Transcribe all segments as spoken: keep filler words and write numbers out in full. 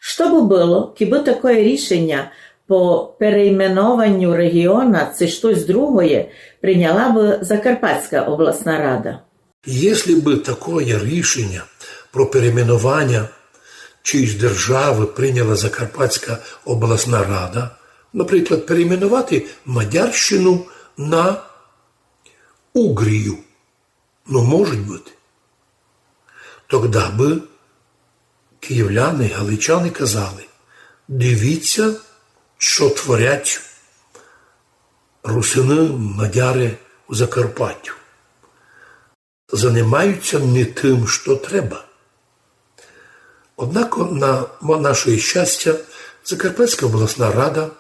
Што бы было, кибы такоє рішеня по перейменованю реґіона ци штось другоє приняла бы Закарпатська обласна рада? Єсли бы такоє рішеня про перейменованя чиїсь державы приняла Закарпатська обласна рада, наприклад, перейменовати Мадярщину на Угрію, ну, можуть быти, тогда бы київляни, галичани казали: дивіться, што творять русины, мадяри у Закарпаттю. Занимаються не тым, што треба. Однако, на мо-, наше щастя, Закарпатська обласна рада,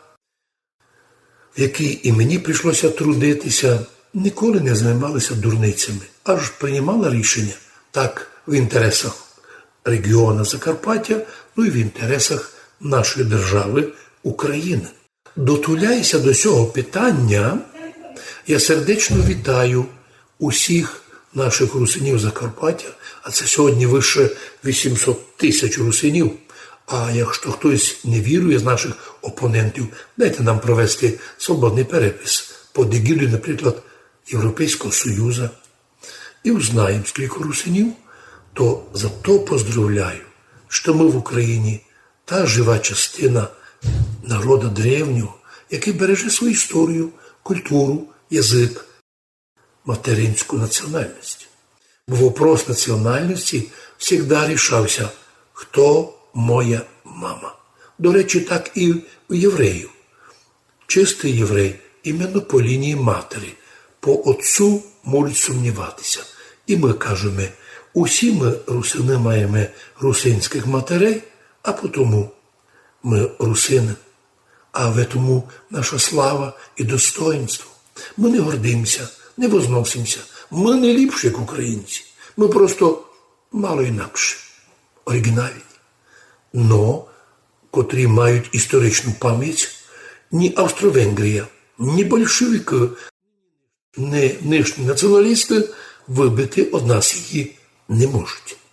в якій і мені прийшлося трудитися, ніколи не займалася дурницями, аж приймала рішення так в інтересах реґіона Закарпаття, ну і в інтересах нашої державы Україна. Дотуляючи до сього питаня, я сердечно вітаю усіх наших русинів Закарпаття, а це сьогодні выше вісімсот тисяч русинів. А якщо хтось не вірує з наших опонентів, дайте нам провести свободный перепис під егідою, наприклад, Європейського Союза, і узнаєм, скілько русинів, то зато поздравляю, што мы в Україні та жива частина народа древнього, якый береже свою історію, культуру, язык, материнську національность. Бо вопрос національности всегда рішався: хто моя мама? До речі, так і у євреїв. Чистый єврей іменно по лінії матері, по отцу можуть сумніватися. І мы кажеме: усі мы, русины, маєме русинськых матерей, а потому мы русины. А в этому наша слава і достоїнство. Мы не гордимся, не возносимся. Мы не ліпші, як українці. Мы просто мало інакші, оріґіналні. Но котрі мають історичну память, ні Австро-Венгрія, ні большевикы, ні нынішні націоналісты выбити од нас її не можуть.